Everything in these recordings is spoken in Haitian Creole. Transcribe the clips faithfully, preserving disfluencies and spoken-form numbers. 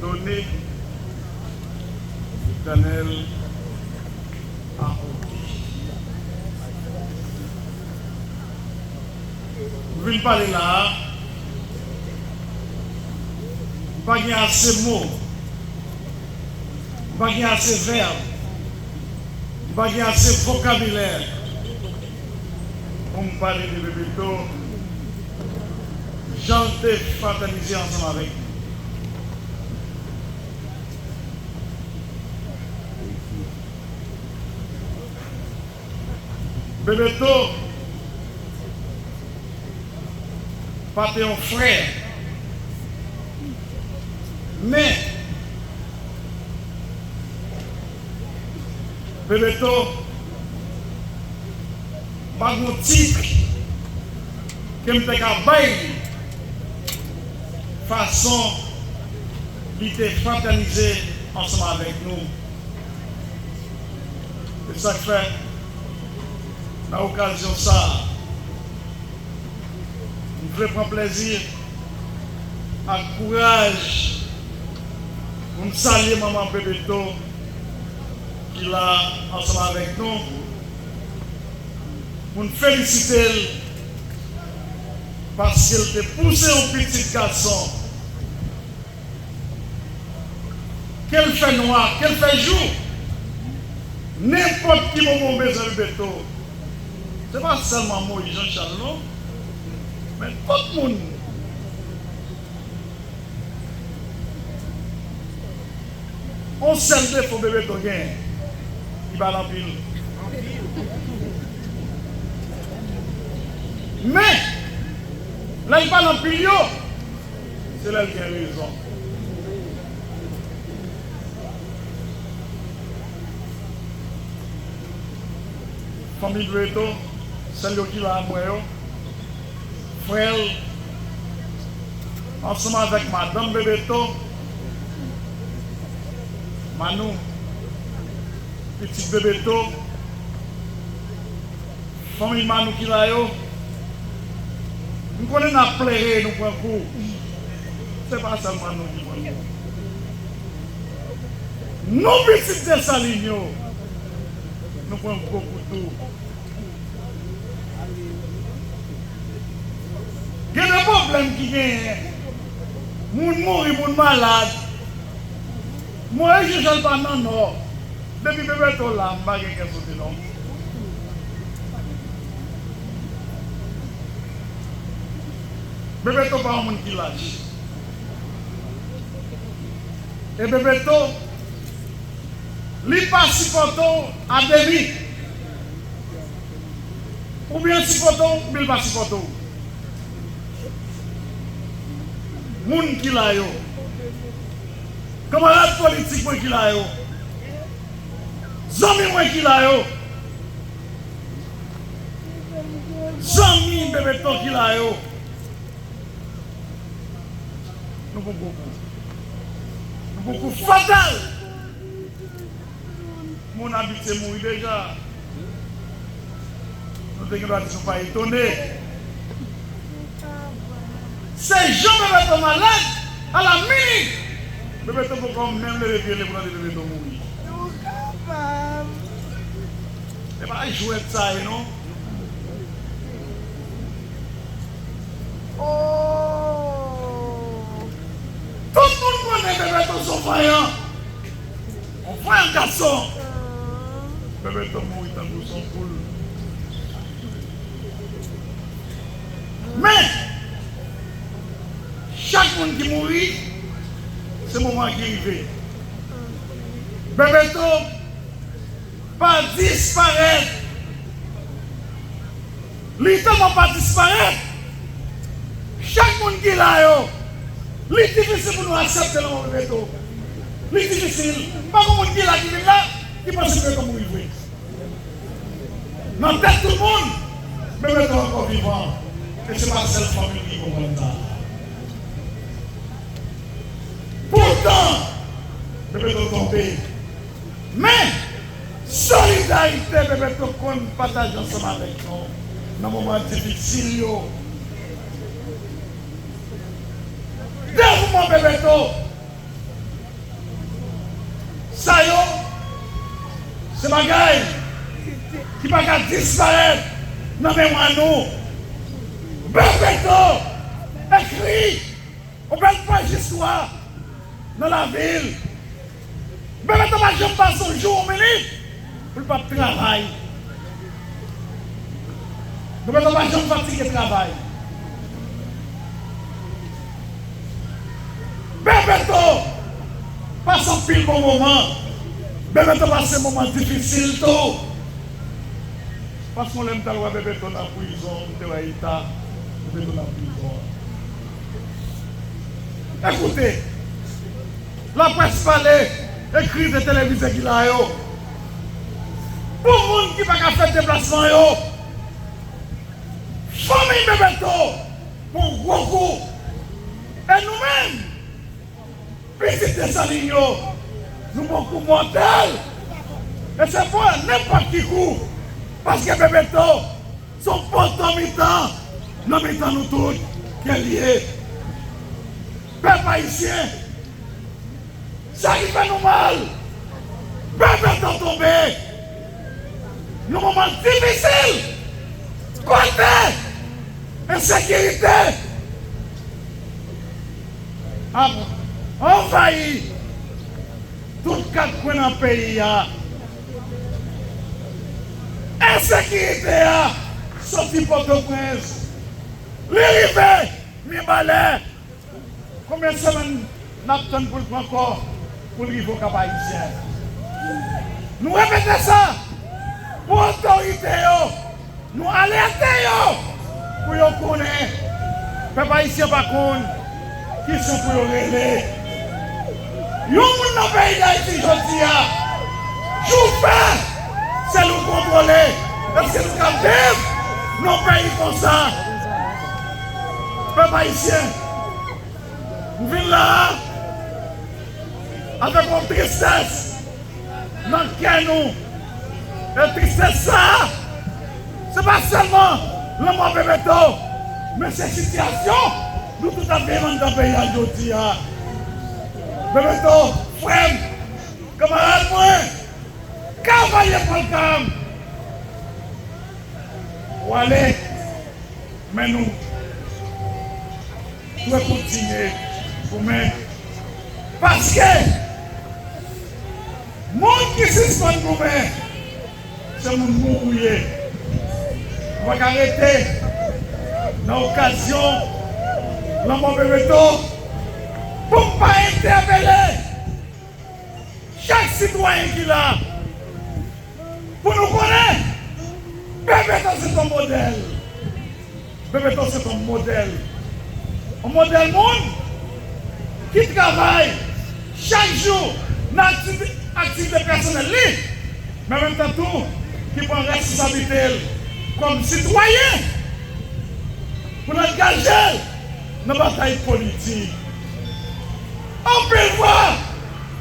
Done, Letènèl akonpli. M vin pale la a, m pa gen ase mo, m pa gen ase vèb, m pa gen ase vokabilè pou m pale de Bebeto, jan l te fratènize ansanm avèk nou. Bebeto pa te yon frè, men Bebeto pa gen yon tit ke m te ka bay li fason li te fratènize ansanm avèk nou. E sa k fè, nan okazyon sa a, m vle pran plezi ak kouraj pou m salye manman Bebeto ki la ansanm avèk nou, pou n felisite l paske l te pouse yon pitit gason. Ke l fè nwa, ke l fè jou, nenpòt ki moman w bezwen Bebeto, se pa sèlman Moyiz Jan Chal non, men tout moun. On sèl defo Bebeto gen, li pale anpil. Men, lè l pale anpil yo, se lè l gen rezon. Fanmi Bebeto, sèl yo ki la a m wè yo, frè l, ansanm avèk madanm Bebeto, Manou, pitit Bebeto, fanmi Manou ki la yo, m konnen n ap plere, nou pran kou. Se pa sèlman nou ki pran kou. Nou pitit Desalin yo, nou pran gwo kou tou. Gen de pwoblèm ki genyen. Moun mouri, moun malad. Moyiz Jan Chal pa nan Nò. Depi Bebeto la, m pa gen kè sote non. Bebeto pa yon moun ki lach. E Bebeto, li pa sipòte w a demi. Oubyen l sipòte w, oubyen l pa sipòte w. Moun ki la yo, kanmarad politik mwen ki la yo, zanmi mwen ki la yo, zanmi Bebeto ki la yo, nou pran gwo kou. Nou pran kou fatal. Moun abitye mouri deja. Nou te gen dwa di nou pa etone. Se jan Bebeto malad, a la minit, Bebeto poko menm leve pye l pou tande Bebeto mouri. E pa jwèt sa ye non. Oh! Tout moun konnen Bebeto se yon vanyan. Yon vanyan gason. Bebeto mouri tankou se yon poul. Men, chak moun ki mouri, se moman ki rive. Bebeto pa disparèt. Li tèlman pa disparèt, chak moun ki la yo, li difisil pou nou aksepte lanmò Bebeto. Li difisil. Pa gen moun ki la ki vin la, ki panse Bebeto mouri vre. Nan tèt tout moun, Bebeto ankò vivan. E se pa sèl fanmi l ki konprann sa. Poutan, Bebeto tonbe. Men, solidarite Bebeto konn pataje ansanm avèk nou nan moman difisil yo. Devouman Bebeto Sa yo, se bagay ki pa ka disparèt nan memwa nou. Bebeto ekri yon bèl paj istwa nan lavi l. Bebeto pa janm pase yon jou, yon minit pou l p ap travay. Bebeto pa janm fatige travay. Bebeto pase anpil bon moman. Bebeto pase moman difisil tou. Paske yon lè m t al wè Bebeto nan prizon, m te wè eta Bebeto nan prizon an. Ekoute, laprès pale, ekri, e televize ki la yo. Pou moun ki pa ka fè deplasman yo, fanmi Bebeto pran gwo kou. E nou menm, pitit Desalin yo, nou pran kou mòtèl. E se pa nenpòt ki kou, paske Bebeto se yon poto mitan nan mitan nou tout ke l ye. Pèp ayisyen, sa ki fè nou mal, Bebeto tonbe nan moman difisil, kote ensekirite ap anvayi tout kat kwen nan peyi a. Ensekirite a soti Pòtoprens, li rive Mibalè. Konbyen semèn n ap tann pou l pran kò, pou l rive Okap Ayisyen? Nou repete sa pou otorite yo. Nou alète yo pou yo konnen pèp ayisyen pa konn ki son pou yo rele. Yon moun nan peyi Dayiti jodi a, jou fè, se nou kontwole. Èske nou ka viv nan yon peyi konsa? Pèp ayisyen, m vin la a avèk yon tristès nan kè nou. E tristès sa a, se pa sèlman lanmò Bebeto, men se sitiyasyon nou tout ap viv anndan peyi a jodi a. Bebeto, frè m, kanmarad mwen, kavalye Pòlka m, w ale, men nou dwe kontinye goumen. Paske moun ki sispann goumen, se moun mou ou ye. Ou pa ka rete nan okazyon lanmò Bebeto pou m pa entèpele chak sitwayen ki la, pou nou konnen Bebeto se yon modèl. Bebeto se yon modèl. Yon modèl moun ki travay chak jou nan aktivite, aktivite pèsonèl li, men an menm tan tou, ki pran responsablite l kòm sitwayen pou l angaje l nan batay politik. Anpil fwa,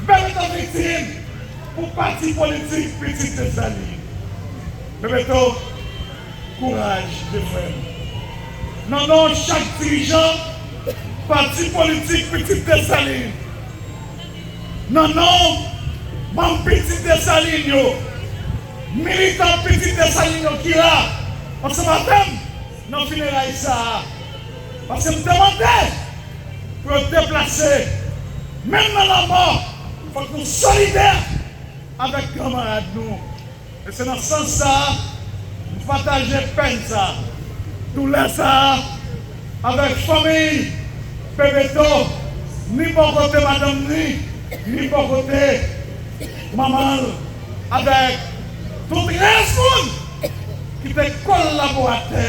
Bebeto viktim pou pati politik Pitit Desalin. Bebeto, kouraj, vye frè m. Nan non chak dirijan pati politik Pitit Desalin, nan non manm Pitit Desalin yo, militan Pitit Desalin yo ki la ansanm avè m nan fineray sa a, paske m te mande pou yo deplase, menm nan lanmò, fòk nou solidè avèk kanmarad nou. E se nan sans sa a, m pataje pèn sa a, doulè sa a, avèk fanmi Bebeto, ni bò kote madanm ni, ni bò kote manman l, avèk tout rès moun ki te kolaboratè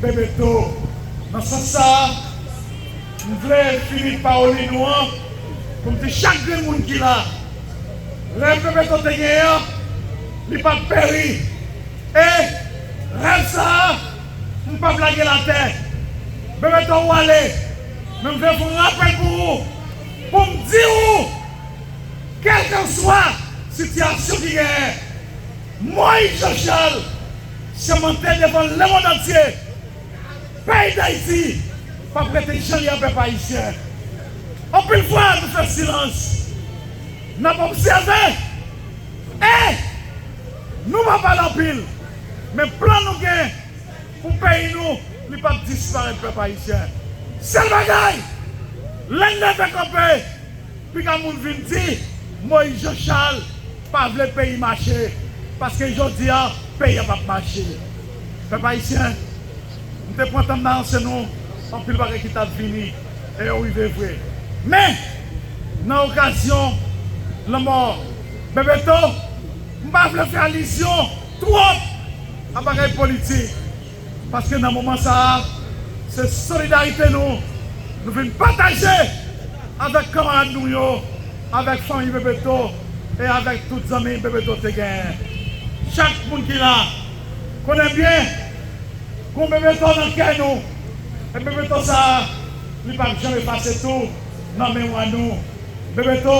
Bebeto. Nan sans sa a, m vle fini pawòl nou an pou m di chak grenn moun ki la, rèv Bebeto te genyen an, li p ap peri. E rèv sa a, m p ap lage l atè. Bebeto, ou ale, men m vle fè yon rapèl pou ou, pou m di ou, kèlkanswa sitiyasyon ki genyen, Moyiz Jan Chal sèmante devan lemonn antye, peyi Dayiti p ap rete jan l ye a, pèp ayisyen. Anpil fwa, nou fè silans. N ap obsève. E nou pa pale anpil. Men plan nou gen pou peyi nou, li p ap disparèt, pèp ayisyen. Sèl bagay, lè n leve kanpe, piga moun vin di Moïse Jean Charles pa vle peyi mache, paske jodi a, peyi a p ap mache. Pèp ayisyen, m te pran tan m anonse nou anpil bagay ki t ap vini, e yo rive vre. Men, nan okazyon lanmò Bebeto, m pa vle fè alizyon twòp a bagay politik, paske nan moman sa a, se solidarite nou, nou vin pataje avèk kanmarad nou yo, avèk fanmi Bebeto e avèk tout zanmi Bebeto te genyen. Chak moun ki la konnen byen, gon Bebeto nan kè nou. E Bebeto sa a, li p ap janm efase tou nan memwa nou. Bebeto,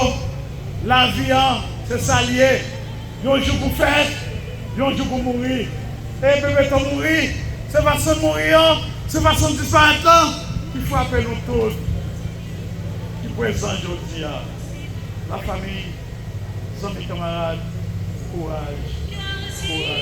lavi an, se sa l ye. Yon jou pou fèt, yon jou pou mouri. E Bebeto mouri, se fason l mouri an, se fason l disparèt lan, ki frape nou tout ki prezan jodi a. Lafanmi, zanmi, kanmarad, kouraj, kouraj.